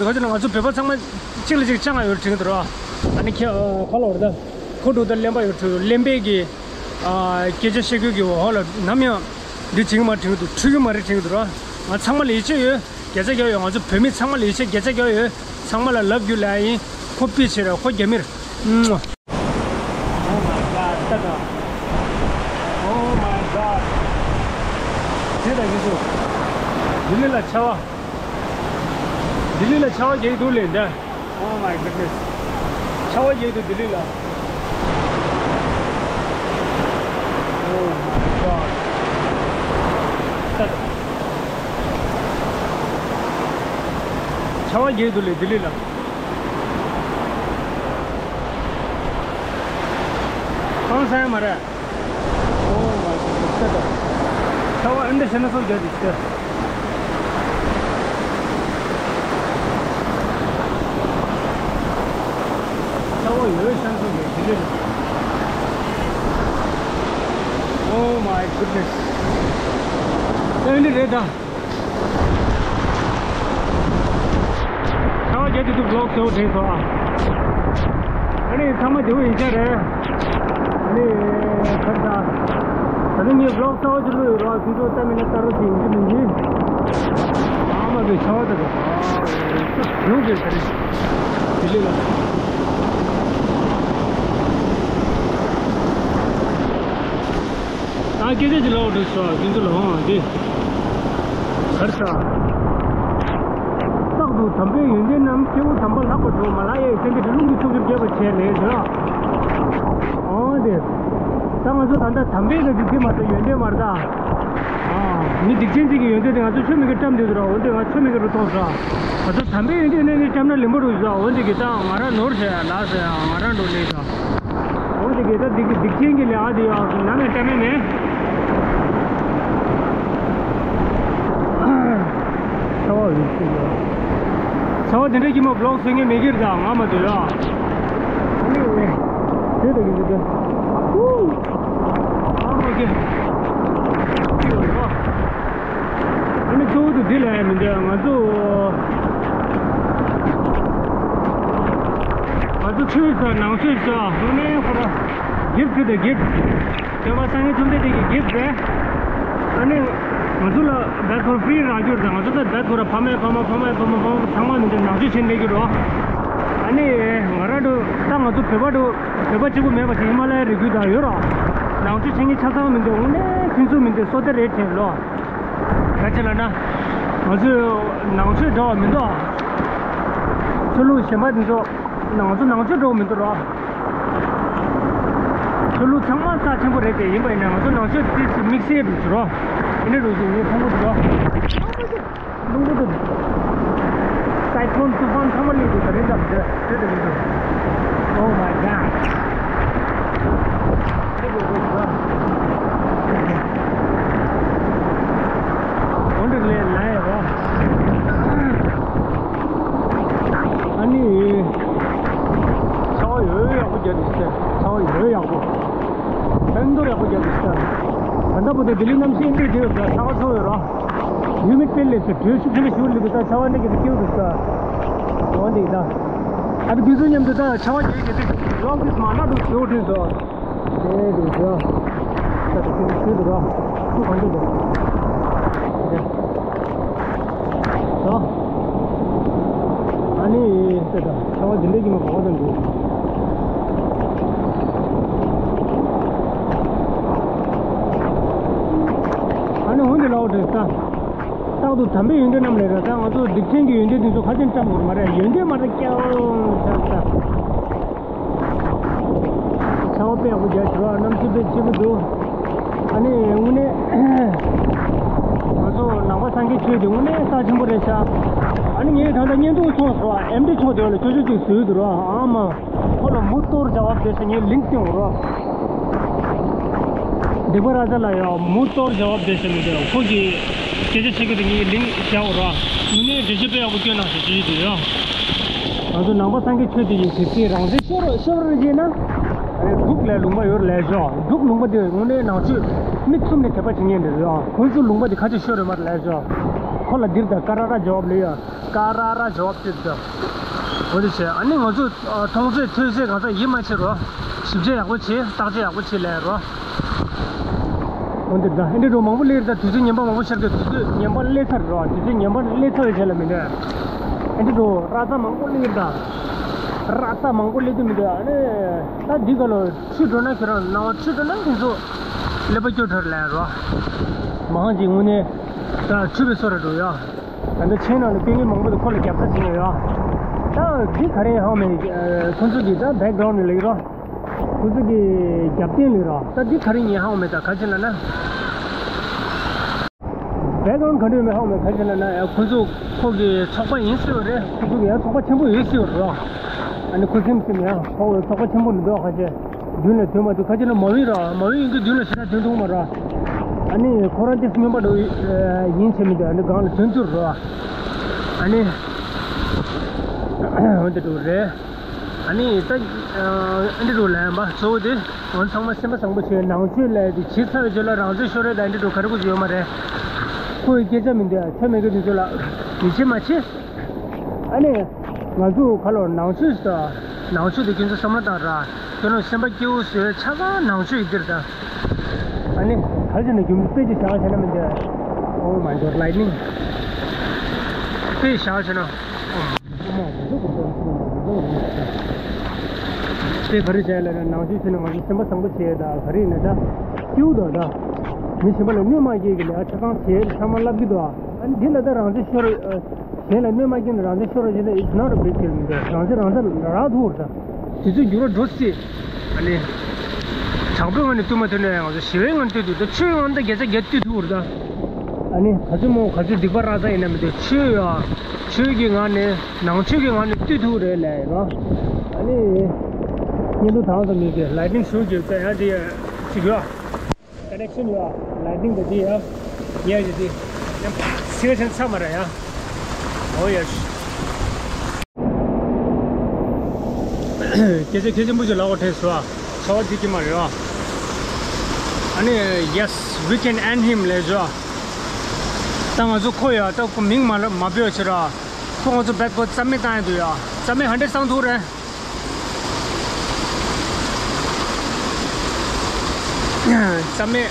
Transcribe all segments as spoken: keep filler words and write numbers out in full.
ག་ཚོད་ན་ང་ཚོ་བོད་པ་ཚང་མ་གཅིག་ལ་གཅིག་སྤྱང་ཡོད་དྲན་གྱི་འདུག་ར། ཨ་ནི་ཁྱེད་ག་ལ་བར་ད་ཁོ་འགྲོ་ད་གླེན་པ་ཡོད་དྲན་གླེན་པའི་གི་སྐད་ཆ་བཤད་དགོས་ཀྱི་འོ་ཧོ་ལ་ནམ་ཡང་འདི་བྱེད་ཀྱི་མ་དྲན་གྱི་འདུག་འཁྲུལ་གྱི་མ་རེད་དྲན་གྱི་འདུག་ར། ང་ཚང་མ་ལ་ཡིད་ཆེས་ཡོད། སྐད་ཆ་རྒྱག་ཡོད། ང་ཚོ་བོད་མི་ཚང་མ་ལ་ཡིད་ཆེས་སྐད་ཆ་རྒྱག་ཡོད། ཚང་མ་ལ་ལབ་རྒྱུ་ལ་ཡིན། ཁོ་པི་ཆེ་ར་ཁོ་རྒྱ་མིར། Oh my God, ལྟ་དང་། Oh my God, དེ་དང་ཡིན་འདུག་ལྡི་ལི་ལ་ཆར་པ། ལྡི་ལི་ལ་ཆར་པ་རྒྱག་གི་འདུག་ལེ་འདི། Oh my goodness, ཆར་པ་རྒྱག་གི་འདུག་ལྡི་ལི་ལ། Oh my God, ལྟ་དང་། ཆར་པ་རྒྱག་གི་འདུག་ལེ་ལྡི་ལི་ལ། ཁང་ས་ཡང་མ་རེད། Oh my God, ལྟ་དང་། ཆར་པ་ཨ་འདྲ་བྱས་ན་སོ་རྒྱག་གི་ཤི། ཆར་པ་ཡོད་ཤང་སོ་རྒྱག་གི་ཤི། Oh my goodness, ཨ་འདྲ་རེད་ད། ཆར་པ་རྒྱག་དུས་དུས་བི་ལོག་གཙོ་བོ་དྲན་སོང་ཨ། ཨ་ནི་ཚང་མ་བདེ་པོ་ཡིན་ས་རེད། ཨ་ནི་ཁར་ད། ད་ནི་ངས་བི་ལོག་གཙོ་བོ་ཅིག་བླུགས་ཡོད་རོགས། ཁྱེད་ཚོ་ལྟ་མིན་ན་ལྟ་རོགས་བྱེད་ཡིན་གྱི་མིན་གྱི། ཨ་མ་བའི་ཆར་པ་དེ་རེད། ཡོང་གི་ས་རེད། དེ་ལས་ལ། ད་སྐད་ཆ་ཅིག་ལབ་འདུག་ཟེར་བ་རྒྱུན་དུ་ལ་འོང་བ་འདི། གར་ས། རྟག་ཏུ་དམ་པའི་ཡོན་ཏན་རྣམས། སྐྱེས་བུ་དམ་པ་ལགས་པར་སྒྲོགས། མ་ལ་ཡའི་སེང་གེ་དེ་རླུང་གི་ཕྱོགས་བཅུར་རྒྱས་པར་བྱས་ནས་ཟེར་བ། འོང་དེ། ད་ང་ཚོ་ད་ལྟ་དམ་པའི་ག་ཅིག་དེ་མ་གཏོགས་ཡོན་ཏན་མ་རེད་ད། ཨ། མི་སྡིག་ཅན་ཅིག་གི་ཡོན་ཏན་དེ་ང་ཚོ་ཆོ་མེད་ཀྱི་བཀྲམ་བསྡད་འདུག་ར། འོ་དེ་ང་ཆོ་མེད་ཀྱི་རུ་གཏོང་ས། ང་ཚོ་དམ་པའི་ཡོན་ཏན་ནས་ནི་བཀྲམ་ན་ལེན་པོ་རུ་ཟ། འོ་དེ་གི་ད་ང་རང་ནོར་ཟེར་ལ་ཟེར་ང་རང་འགྲོ་ལེ་ཟ། འོ་དེ་གི་ད་སྡིག་སྡིག་ཅན་གྱི་ལས་ཨ་དེ་ཡོད་ཟེར་ནམ་ཡང་བཀྲམ་མེད་མེད། ཚ་བ་རེད་ཟེར་ཡོད། ཚ་བ་དེ་འདྲ་ཀྱི་མ་བི་ལོག་བཟོ་མཁན་མེད་ཀྱི་རེད་ད་ང་མ་འདུག་ཡ། ཨ་ནི་འོ་དེ་ད་གི་འདུག་ད། ཨ་མ་གི། ཨ་ནི་གཙོ་བོ་དེ་འདི་ལ་ཡང་མི་འདུག་ང་ཚོ། ང་ཚོ་ཆོས་ཟེར་ནང་ཆོས་ཟེར་དངོས་གནས་ཁོ་ར། གིབ་ཚུལ་དང་གིབ། སྟོན་པ་སངས་རྒྱས་བཅོམ་ལྡན་འདས་ཀྱི་གིབ་རེད། ཨ་ནི། ང་ཚོ་ལ་བེད་ཁོ་ར་ཕི་རི་རག་རྒྱུ་རེད། ང་ཚོ་ལ་བེད་ཁོ་ར་ཕ་མས་ཕ་མ་ཕ་མས་ཕ་མ་ཕ་མ་ཚང་མ་མི་འདུག་ནང་ཆོས་བྱེད་འདེད་རྒྱུ་རོ། ཨ་ནི། ང་ར་འགྲོ་ད་ང་ཚོ་བོད་པ་འགྲོ། བོད་པ་གཅིག་པུ་མེད་པ་ཞིག་ཧི་མ་ལ་ཡའི་རི་རྒྱུད་དང་ཡོད་རོ། ནང་ཆོས་བྱེད་མཁན་ཆ་ཚང་མི་འདུག་དངོས་གནས་ཕུན་སུམ་མི་འདུག་སོ་ལྟ་རེད་དྲན་ལོ། ག་ཅི་ལབ་ན། ང་ཚོས་ནང་ཆོས་འདྲ་བ་མི་འདུག་ཆོས་ལུགས་གཞན་པ་འདི་ཚོ། ང་ཚོ་ནང་ཆོས་འདྲ་བ་མི་འདུག་རོ། ཆོས་ལུགས་ཚང་མ་རྩ་ཆེན་པོ་རེད་དེ་ཡིན་པ་ཡིན་ན་ང་ཚོ་ནང་ཆོས་དེ་དམིགས་བསལ་འདུག་ཟེར་རོ། ཡིན་ནའི་འདུག་ཟེར་ངས་མཐོང་གི་འདུག་རོ། རླུང་བུ་དེ། སའི་ཀློན་ཏུ་ཧྥན་ཚང་མ་སླེབས་འདུག་ད་རེས་འདྲ་མི་འདུག་དེ་འདྲ་མི་འདུག Oh my God. འོ་འདྲ་ལས་ལ་ཡ་རོ། ཨ་ནི། ཚ་བ་ཡོད་ཡག་པོ་རྒྱག་འདུག་ཟེར། ཚ་བ་ཡོད་ཡག་པོ། ཕན་ཐོགས་ཡག་པོ་རྒྱག་འདུག་ཟེར། ད་ལྟ་བར་དུ་ལྡི་ལི་གནམ་གཤིས་འདི་དེ་ཡོད་ཟེར། ཚ་བ་ཚ་བ་ཡོད་རོ། ཡུ་མིད་དཔེ་ལས་ཟེར་དྲོད་ཤུགས་ཆེན་པོ་ཞིག་སླེབས་འདུག་ད་ཚ་བ་འདི་གི་དེ་སྐྱེ་འདུག་ཟེར། འོ་འདི་ད། ཨ་ད་དུས་ཚོད་མཉམ་དུ་ད་ཚ་བ་རྒྱག་གི་དེ་ལོག་དུས་མ་ན་འདུག་ཟེར་དྲན་སོང་། དེ་དེ་དེ། ད་དེ་དེ་དེ་དེ་ར། ཁུ་གང་དེ་དེ། དེ། ད། ཨ་ནི་དེ་ད་ཚ་བ་འདི་འདྲ་གི་མ་གོ་དང་འདུག་ཨ་ནི་འོན་ཏེ་ལའོ་དྲན་ས། རྟག་ཏུ་དམ་པའི་ཡོན་ཏན་རྣམས་ལས་ར། ད་ང་ཚོ་སྡིག་ཅན་གྱི་ཡོན་ཏན་དེ་ཚོ་ཁ་ཅན་བཀྲམ་དགོས་མ་རེད། ཡོན་ཏན་མ་རེད་ཀྱང་ས་ས། ཚ་བ་དཔེ་ཡག་པོ་རྒྱག་བྱས་རོགས། གནམ་གཤིས་དཔེ་སྐྱིད་པོ་འདུག་ཨ་ནི་དངོས་གནས་ང་ཚོ་ནང་པ་སངས་རྒྱས་ཆོས་དེ་དངོས་གནས་རྩ་ཆེན་པོ་རེད་ཤག་ཨ་ནི་ངས་ད་ལྟ་བརྙན་ཐུང་མཐོང་སོང་། ཨེམ་ཌི་མཆོག་དེ་ལ་ཅོ་ཅོ་ཅིག་བཟོས་འདུག་རོགས། ཨ་མ། ཁོ་ལ་མུ་ཏོར་ཇ་ཝབ་དེ་ཟེར་ངས་ལིང་ཀི་སྟོན་རོགས། སྡིག་པ་ར་ཛ་ལ་ཡ་མུ་ཏོར་ཇ་ཝབ་དེ་ཟེར་མི་འདུག་ཁོ་གི་སྐད་ཆ་བཤད་གི་དེ་ངས་ལིང་ཀི་རྒྱག་རོགས། དངོས་གནས་འགྲེལ་བརྗོད་དཔེ་ཡག་པོ་སྐྱོན་གནང་ཞེས་ཞུ་ཡི་འདུག་ཡ། ང་ཚོ་ནང་པ་སངས་རྒྱས་ཆོས་དེ་ཡི་གེ་ཚེ་རང་བཙན་ཤོར་ཤོར་རེད་ན། ཨ་ནི་འབྲུག་ལ་ལུང་པ་ཡོད་ལས་ཤོག་འབྲུག་ལུང་པ་དེ་དངོས་གནས་ནང་ཆོས་མི་གསུམ་ནས་དད་པ་བྱེད་མཁན་རེད་ཡ། ཁོང་ཚོ་ལུང་པ་དེ་ཁ་ཆེ་ཤོར་རེད་མ་རེད་ལས་ཤོག་ཁོ་ལ་འདིར་དང་ཀ་ར་ར་ཇོབ་ལས་ཡ། ཀ་ར་ར་ཇོབ་ཏིར་དང་། འོ་དེ་བྱས་ཨ་ནི་ང་ཚོ་མཐོང་ཚད་ཐོས་ཚད་གང་ཟག་ཡིད་མ་ཆེས་རོ། ཞིབ་དཔྱད་ཡག་པོ་བྱེད། བརྟག་དཔྱད་ཡག་པོ་བྱེད་ལས་རོ། འོ་འདིར་དང་ཨེ་འདྲི་རོ་མང་པོ་སླེབས་དང་དུས་ཚོད་ངན་པ་མང་པོ་ཤར་གི། དུས་ཚོད་ངན་པ་སླེབས་ཚར་རོ། དུས་ཚོད་ངན་པ་སླེབས་ཚར་བའི་རྗེས་ལ་མི་འདྲ། ཨེ་འདྲི་རོ་ར་ས་མང་པོ་སླེབས་དང་། ར་ས་མང་པོ་སླེབས་དུས་མི་འདྲ་ཨ་ནི། ད་འདི་ག་ལོ། ཆུ་འགྲོ་ན་ཁྱོད་རང་སྣང་བ་ཆུ་འགྲོ་ན་ཁྱོད་ཚོ་ཀླད་པ་སྐྱོ་དྲགས་ལས་རོ། མང་ཅིག་དངོས་གནས་ད་ཆུ་བའི་སོ་ར་འགྲོ་ཡ། ད་ལྟ་ཆེན་ནང་ལ་སྐྱོན་གྱི་མང་པོ་དེ་ཁོ་ལ་རྒྱབ་ས་བྱིན་ཡོད་ཡ། ད་འདི་ག་རེ་ཧང་མེད། ཁོ་ཚོ་གི་ད་བེག་གྷ་རའུན་ཌི་ལ་ཡོད་རོ། ཁོ་ཚོ་གི་རྒྱབ་རྟེན་ལ་ཡོད་རོ། ད་འདི་ག་རེ་ངས་ཧང་མེད། ད་ག་ཅི་ལ་ན། བེག་གྷ་རའུན་ཌི་ག་འདྲ་ཡོད་མེད་ཧ་གོ་མེད། ག་ཅི་ལ་ན་ཡ་ཁོ་ཚོ་ཁོ་གི་ཚོགས་པ་ཡིན་སྲིད་པ་རེད། ཁོ་ཚོ་གི་ཡང་ཚོགས་པ་ཆེན་པོ་ཡོད་སྲིད་པ་རེད། ཨ་ནི་ཁོ་སེམས་སེམས་ཡང་ཁོ་ཚོགས་པ་ཆེན་པོ་འདུག་ཁ་ཤས་མདུན་ལ་ཐོན་མ་ཐུབ། ག་ཅི་ལ་མ་འོས་ར། མ་འོས་ཡིན་དུས་མདུན་ལ་ཞེ་དྲག་ཐོན་ཐུབ་མ་ར། ཨ་ནི་ཁོ་རང་དེ་སྨྱོན་པ་འདྲ་ཡིན་བྱས་མི་འདུག་ཨ་ནི་སྒང་ལ་ཐོན་ཐུབ་ར། ཨ་ནི་འོན་ཏེ་འགྲོ་རེད། ཨ་ནི་ད་ཨ་འདི་རུ་ལན་པ་གཙོ་བོ་དེ་ང་ཚང་མ་སེམས་པ་བཟང་པོ་བྱས། ནང་ཆོས་ལས་དེ་བྱེད་ཚར་བའི་རྗེས་ལ་རང་ཚོའི་ཤོར་རེད། ད་འདི་རུ་ག་རེ་དགོས་ཀྱི་ཡོད་མ་རེད། ཁོའི་སྐད་ཆ་མི་འདུག་ཆ་མེད་མཁན་དེ་ཚོ་ལ་ཡིད་ཆེས་མ་བྱེད། ཨ་ནི་ང་ཚོ་ཁ་ལོ་ནང་ཆོས་སུ་ནང་ཆོས་དེ་ཁྱོད་ཚོ་བསམ་བློ་བཏང་ར། ཁྱོད་རང་སེམས་པ་སྐྱིད་པོ་བཟོས། ཆ་ཚང་ནང་ཆོས་ཡིན་འདིར་ད། ཨ་ནི་ག་རེ་བྱས་ན་རྒྱུ་མཚན་དཔེ་ཅིག་བཞག་བྱས་ན་མི་འདུག Oh my God, lightning. དཔེ་བཞག་བྱས་ན། དེ་ག་རེ་བྱས་ལ་ནང་ཆོས་བྱས་ན་ང་ཚོ་སེམས་པ་བཟང་པོ་བྱས་ད་ག་རེ་ཡིན་ན་ད་སྐྱིད་པོ་འདུག་ད་མི་གཞན་པ་ལ་གནོད་མ་སྐྱེལ་གི་ལས་ཆ་ཚང་བྱས་ཚང་མ་ལབ་ཀྱི་འདུག་ཨ་ནི་འདི་ལ་ད་རང་ཚོ་ཤོར་གཞན་ལ་གནོད་མ་སྐྱེལ་ནས་རང་ཚོ་ཤོར་བ་ཞིག་ན་it's not a big deal མི་འདུག་རང་ཚོ་རང་ཚོ་རག་ཐུབ་ར་ད་དུས་ཚོད་འགྱུར་བ་འགྲོ་སྲིད། ཨ་ནི། དྲག་པོའི་ངང་ནས་བཏུལ་མ་ཐུབ་ན་ཡང་ང་ཚོ་ཞི་བའི་ངང་ནས་བཏུལ་ཐུབ་ད། ཆོས་ངང་ནས་བརྒྱ་ཆ་བརྒྱ་བཏུལ་ཐུབ་རེད་ད། ཨ་ནི་ག་ཚོད་མོ་ག་ཚོད་སྡིག་པ་རག་ས་ཡིན་ན་མི་འདུག་ཆོས་ཡ། ཆོས་ཀྱི་ངང་ནས་ནང་ཆོས་ཀྱི་ངང་ནས་བཏུལ་ཐུབ་རེད་ལས་ར། ཨ་ནི། བརྙན་ཐུང་དང་ཙམ་མིན་གྱི་ལའི་ཊི་ནིང་ཤོ་གི་ད་ཡང་དེ་ཅིག་ཡོད། ཀ་ནེག་ཤན་ཡོད། ལའི་ཊི་ནིང་དེ་དེ་ཡ། ཡ་ཡ་དེ། ཡ་ཕ་སི་ལེ་ཤན་ཚང་མ་ར་ཡ། ཨོ་ཡ། སྐད་ཆ་གལ་ཆེན་པོ་ཞིག་ལབ་པ་དྲན་སོང་ཨ། ཚ་བ་སྐྱེ་གི་མ་རེད་ཨ། ཨ་ནི་yes, we can end him ལབ་བྱུང་ཨ། ད་ང་ཚོ་ཁོ་ཡ་ད་ཁོ་མིང་མ་ལ་མ་འབོད་ཕྱིར་ཨ། ཁོ་ང་ཚོ་བེད་ཁོ་རྩ་མེད་བཏང་ཡ་འདུག་ཡ། རྩ་མེད་ག་འདྲས་བཏང་ཐུབ་རེད། རྩ་མེད།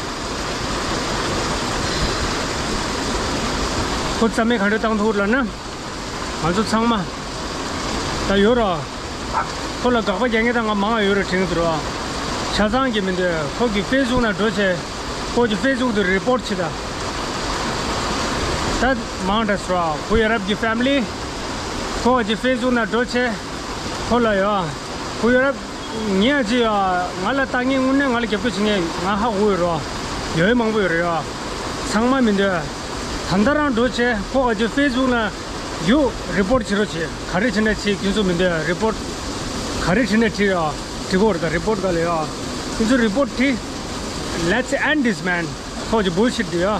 ཁོ་རྩ་མེད་ག་འདྲས་བཏང་ཐུབ་ལབ་ན། ང་ཚོ་ཚང་མ་ད་ཡོད་ར། ཁོ་ལ་དགག་པ་རྒྱག་མཁན་ད་ང་མང་ང་ཡོད་རེད་དྲན་གྱི་འདུག་ར། ཆ་ཚང་གི་མི་འདུག་ཁོ་གི་ཕེ་སི་བུག་ནང་འགྲོ་བྱས། ཁོ་གི་ཕེ་སི་བུག་དུ་རི་པོར་ཊི་བྱེད་ད། ད་མང་དྲགས་སོ་ར། བུ་ཡ་རབས་ཀྱི་ཕེ་མི་ལི། ཁོ་གི་ཕེ་སི་བུག་ནང་འགྲོ་བྱས། ཁོ་ལ་ཡོད། བུ་ཡ་རབས། ངས་ཅི་ཡ། ང་ལ་ལྟ་མཁན་དངོས་གནས་ང་ལ་རྒྱབ་སྐྱོར་བྱེད་མཁན་ང་ཧ་གོ་ཡོད་རོ། ཡོད་མང་པོ་ཡོད་རེད་ཡ། ཚང་མ་མི་འདུག་ད་ལྟ་རང་འགྲོ་བྱས་ཁོ་ག་ཅི་ཕེ་སི་བུག་ན་ཡོད་རི་པོར་ཊི་བྱེད་རོགས་བྱེད། ག་རེ་བྱས་ན་བྱེད་ཁྱོད་ཚོ་མི་འདུག་རི་པོར་ཊི་ག་རེ་བྲིས་ན་བྲིས་ཡ། བྲིས་གོ་རེད་ད་རི་པོར་ཊི་ག་ལ་ཡ། ཁྱོད་ཚོ་རི་པོར་ཊི་བྲིས། Let's end this man. ཁོ་ག་ཅི་བུལ་ཤིཊ་འདི་ཡ།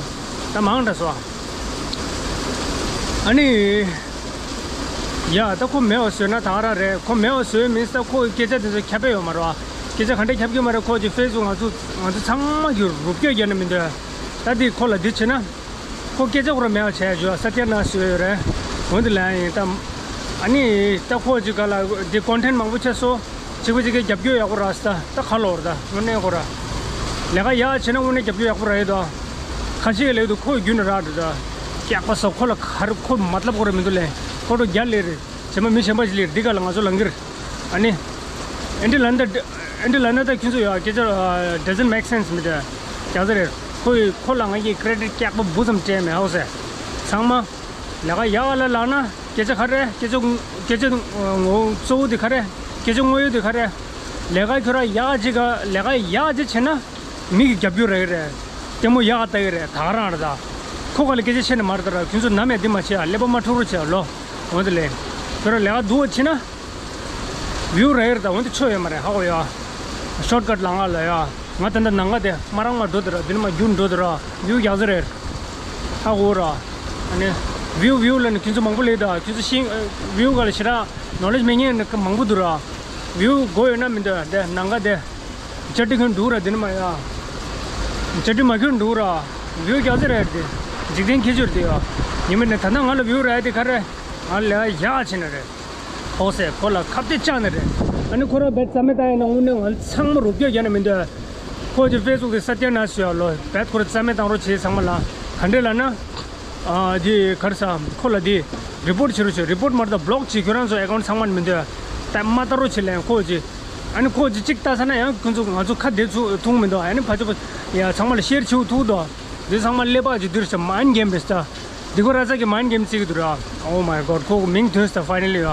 ད་མང་དྲགས་སོ། ཨ་ནི། ཡ་ད་ཁོ་མེད་པ་བཟོས་ན་ད་ག་རང་རེད། ཁོ་མེད་པ་བཟོས་མིན་ད་ཁོ་སྐད་ཆ་དེ་ཚོ་ཁྱབ་པ་ཡོད་མ་རེད་བ། སྐད་ཆ་ག་འདྲ་ཁྱབ་ཀྱི་མ་རེད། ཁོ་གི་ཕེ་སི་བུག་ང་ཚོ་ང་ཚོ་ཚང་མ་གི་རུབ་སྐྱོར་རྒྱག་ན་མི་འདོད། ད་འདི་ཁོ་ལ་འདི་བྱེད་ན། ཁོ་སྐད་ཆ་ཁོ་རང་མེད་པ་བྱས་ཡ་ཞུ་བ་ས་ཐེར་ན་བཟོས་ཡོད་རེད། འོན་ཏེ་ལན་ཡིན་ད། ཨ་ནི་ད་ཁོ་གི་ག་ལ་འདི་ཀོན་ཊེན་མང་པོ་ཆགས་སོང་། གཅིག་པ་གཅིག་གིས་རྒྱབ་སྐྱོར་ཡག་པོ་རག་སོང་། ད་ཁ་ལོ་རེད་ད་དངོས་གནས་ཁོ་ར། ལས་ཀ་ཡག་བྱས་ན་དངོས་གནས་རྒྱབ་སྐྱོར་ཡག་པོ་རག་ཡོད་ད། ཁ་ཤས་ལས་འདུག་ཁོ་རྒྱུན་ནས་རག་འགྲོ་ད། སྐྱག་པ་ཟ་ཁོ་ལ་ག་རེ་ཁོ་མ་ལབ་ཁོ་ར་མི་འདུག་ལས་ཁོ་འགྲོ་རྒྱ་ལས་རེད། བྱེ་མ་མི་གཞན་པ་ཞིག་ལས་འདི་ག་ལ་ང་ཚོ་ལང་གིར། ཨ་ནི། ཨེ་འདྲི་ལན་ད་ཨེ་འདྲི་ལན་ད་ད་ཁྱོད་ཚོ་ཡ་སྐད་ཆ་doesn't make sense མི་འདུག་རྒྱ་ཚ་རེད། ཁོ་ཡི་ཁོ་ལ་ང་གི་ཀེ་རེ་ཌིཊ་སྐྱག་པ་འབུ་ཙམ་སྤྲད་མེད་ཧོ་ཟེར། ཚང་མ། ལས་ཀ་ཡག་ལ་ལག་ན། སྐད་ཆ་ག་རེ། སྐད་ཆ་སྐད་ཆ་ངོ་གཙོ་བོ་དེ་ག་རེ། སྐད་ཆ་དངོས་ཡོད་དེ་ག་རེ། ལས་ཀ་ཁྱོད་ར་ཡག་ཅིག་ག་ལས་ཀ་ཡག་ཅིག་བྱས་ན། མི་གི་རྒྱབ་སྐྱོར་རག་གི་རེད། ལྟད་མོ་ཡག་ལྟ་གི་རེད་ད་ག་རང་རེད་ད། ཁོ་ག་ལ་སྐད་ཆ་བཤད་ནི་མ་རེད་ད་ར། ཁྱོད་ཚོ་ནམ་ཡང་འདི་མ་བྱེད་ཨ། ཀླད་པ་མ་འཁྲུག་རོགས་བྱེད་ཨ་ལོ། འོན་ཏེ་ལས། ཁྱོད་ར་ལས་ཀ་སྡུག་པ་བྱེད་ན། བིའུ་རག་གི་རེད་ད། འོན་ཏེ་ཆོ་ཡོད་མ་རེད་ཧ་གོ་ཡ། ཤོར་ཊི་ཀཊ་ལ་ང་ལ་ཡ། ང་ད་ལྟ་ནང་ང་དེ་མ་རང་མ་འགྲོ་དེ་ར། དེ་ནི་མ་རྒྱུན་འགྲོ་དེ་ར། བིའུ་རྒྱག་ས་རེད། ཧ་གོ་ར། ཨ་ནི། བིའུ་བིའུ་ལ་ནི་ཁྱོད་ཚོ་མང་པོ་ལས་ད། ཁྱོད་ཚོ་ཤིང་བིའུ་ག་ལ་ཞེ་དྲག་ནོ་ལེཇ་མེད་མཁན་ནི་མང་པོ་འདུག་ར། བིའུ་དགོས་ཡོད་ན་མི་འདུག་དེ་ནང་ང་དེ། ཅ་ཏི་ཁོན་འདུག་ར་དེ་ནི་མ་ཡ། ཅ་ཏི་མ་ཁོན་འདུག་ར། བིའུ་རྒྱག་ས་རེད་དེ། འཇིག་རྟེན་ཁྱད་ཆོས་རེད་ཡོད། ཉི་མ་ནས་ད་ལྟ་ང་ལ་བིའུ་ར་དེ་ག་རེ། ང་ལ་ཡག་ཕྱིན་ན་རེད། ཨོ་སེ་ཁོ་ལ་ཁ་གཏད་བཅག་ནི་རེད། ཨ་ནི་ཁོ་རང་བེད་རྩ་མེད་བཏང་ཡིན་ན་དངོས་གནས་ང་ཚང་མ་རུབ་རྒྱག་རྒྱག་ན་མི་འདོད། ཁོ་ཅི་ཕེ་སི་བུག་དེ་ས་སྐྱ་ན་སུ་ཡ་ལོ་བེད་ཁོ་རང་རྩ་མེད་བཏང་རོགས་བྱེད་ཚང་མ་ལ། ག་འདྲས་ལ་ན། ཨ་དེ་གར་ས་ཁོ་ལ་དེ་རི་པོར་ཊི་བྱེད་རོགས་བྱེད། རི་པོར་ཊི་མ་རེད་ད་བི་ལོག་བྱེད། ཁྱོད་རང་ཚོ་ཨེ་ཁའུན་ཊི་ཚང་མ་མི་འདོད། ད་མ་ལྟ་རོགས་བྱེད་ལན་ཁོ་ཅི། ཨ་ནི་ཁོ་ཅི་གཅིག་ལྟ་ས་ན་ཡང་ཁོ་ཚོ་ང་ཚོ་ཁ་བདེ་ཚུགས་ཐུག་མི་འདུག་ཨ་ནི་ཕ་ཚོ་ཡ་ཚང་མ་ལ་ཤེར་བྱེད་ཐུག་འདུག་འདི་ཚང་མ་ཀླད་པ་ཅིག་འདིར་ཤ་མཱན་གེམ་རེད་ད། འདི་ཁོ་ར་ས་གི་མཱན་གེམ་རྩེ་གི་འདུག་ར། Oh my god ཁོ་གི་མིང་ཐོན་ས་ཕའི་ནལ་ལི་ཡ།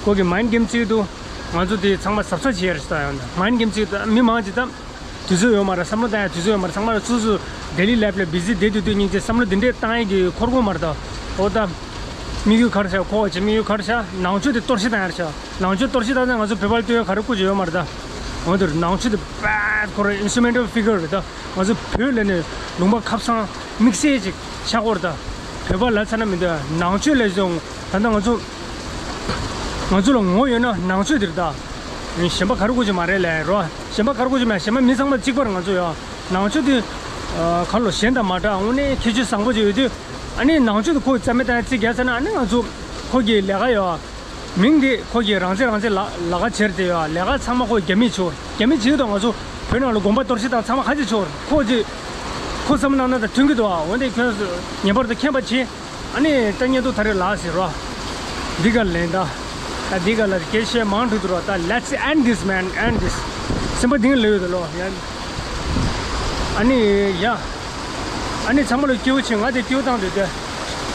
ཁོ་གི་མཱན་གེམ་རྩེ་གི་འདུག་ང་ཚོ་དེ་ཚང་མ་གཟབ་གཟབ་བྱེད་ཡ་རེད་ད། ཡང་ན་མཱན་གེམ་རྩེ་གི་འདུག་མི་མང་ཅིག་ད། དུས་ཚོད་ཡོད་མ་རེད། བསམ་བློ་བཏང་ཡ་དུས་ཚོད་ཡོད་མ་རེད། ཚང་མ་ལ་སོ་སོ་ཌེ་ལི་ལའིཕ་ལ་བི་ཟི་བསྡད་དུས་དུས་སྙིང་རྗེ་བསམ་བློ་འདི་འདྲས་བཏང་ཡ་གི་འཁོར་དགོས་མ་རེད་ད། འོ་ད། དམིགས་ཡུལ་ག་རེ་བྱ། ཁོ་བ་ཅི་དམིགས་ཡུལ་ག་རེ་བྱ། ནང་ཆོས་དེ་གཏོར་བཤིག་བཏང་ཡ་རེད་བྱ། ནང་ཆོས་གཏོར་བཤིག་བཏང་ན་ང་ཚོ་བོད་པ་ལ་ལྟོས་ཡ་ག་རེ་སྐུ་མཁྱེན་ཡོད་མ་རེད་ད། འོ་དེར་ནང་ཆོས་དེ་བེད་ཁོ་རང་ཨིན་སི་ཊུ་མེན་ཊལ་ཕི་གར་རེད་ད། ང་ཚོ་བོད་ལ་ནས་ལུང་པ་ཁ་བཟང་དམིགས་བསལ་ཅིག་ཆགས་ཀྱི་ཡོད་རེད་ད། བོད་པ་ལ་ཚ་ན་མི་འདོད། ནང་ཆོས་ལས་བྱུང་ད་ལྟ་ང་ཚོ་ང་ཚོ་ལ་ངོ་ཡོད་ན་ནང་ཆོས་དེ་རེད་ད། གཞན་པ་ག་རེ་དགོས་ཀྱི་མ་རེད་ལབ་རོ། གཞན་པ་ག་རེ་དགོས་ཀྱི་མེད། གཞན་པ་མི་ཚང་མ་གཅིག་པ་རེད། ང་ཚོ་ཡ་ནང་ཆོས་དེ་ག་ལོ་གཞན་དང་མ་འདྲ། དངོས་གནས་ཁྱད་ཆོས་བཟང་པོ་ཅིག་ཡོད་དུས། ཨ་ནི་ནང་ཆོས་དེ་ཁོ་རྩ་མེད་བཏང་ཡ་རྩིས་རྒྱག་ཚར་ན་ཨ་ནི་ང་ཚོ་ཁོ་གི་ལས་ཀ་ཡོད། མིང་འདི་ཁོ་གིས་རང་བཙན་རང་བཙན་ལ་ལ་ཁ་བྱེད་དེ་ཡོད། ལས་ཀ་ཚང་མ་ཁོ་རྒྱ་མིས་བྱེད། རྒྱ་མིས་བྱེད་དང་ང་ཚོ་བོད་ནང་ལ་དགོན་པ་གཏོར་བཤིག་དང་ཚང་མ་ཁ་ཅིག་བྱེད། ཁོ་ཅི་ཁོ་བསམ་བློ་བཏང་ན་ད་མཐུན་གྱི་འདུག་འོན་ཏེ་ཁྱོད་ངེས་པར་དུ་མཁྱེན་པ་བྱེད། ཨ་ནི་ད་བརྙན་ཐུང་ད་རེས་ལགས་ཟེར་རོ། འདི་ག་ལེན་ད། ད་འདི་ག་ལ་སྐད་ཆ་མང་དྲགས་འདུག་རོ། ད་let's end this man, end this. སེམས་པ་འདི་ལ་ཡོད་དོ་ལོ་ཡ། ཨ་ནི་ཡ། ཨ་ནི་ཚང་མ་ལ་སྐྱིད་པོ་བྱེད། ང་དེ་སྐྱིད་པོ་བཏང་འདོད་དེ།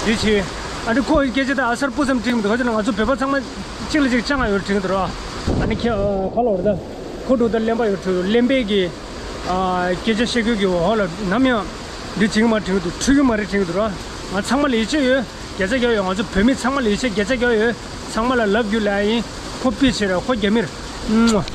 འདི་བྱེད། ཨ་ནི་ཁོ་སྐད་ཆ་ད་ཨ་གསར་སྤུ་ཙམ་དྲིས་མི་འདུག་ག་ཅི་ན་ང་ཚོ་བོད་པ་ཚང་མ་གཅིག་ལ་གཅིག་ཅང་ཡོད་དྲིས་འདུག་རོ། ཨ་ནི་ཁྱེད་ཁ་ལོ་རེད་ད། ཁོ་འགྲོ་ད་གླེན་པ་ཡོད་དྲིས་འདུག་གླེན་པའི་གི། སྐད་ཆ་བཤད་རྒྱུ་གི་འོག་ལ་ནམ་ཡང་འདི་བྱེད་ཀྱི་མ་དྲན་གྱི་འདུག་འཁྲུལ་གྱི་མ་རེད་དྲན་གྱི་འདུག་ར། ང་ཚང་མ་ལ་ཡིད་ཆེས་ཡོད། བརྒྱ་ཆ་བརྒྱ་ཡོད། ང་ཚོ་བོད་མི་ཚང་མ་ལ་ཡིད་ཆེས་བརྒྱ་ཆ་བརྒྱ་ཡོད། ཚང་མ་ལ་ལབ་རྒྱུ་ལ་ཡིན། ཁོ་པི་ཆེ་ར་ཁོ་རྒྱ་མི་རེད།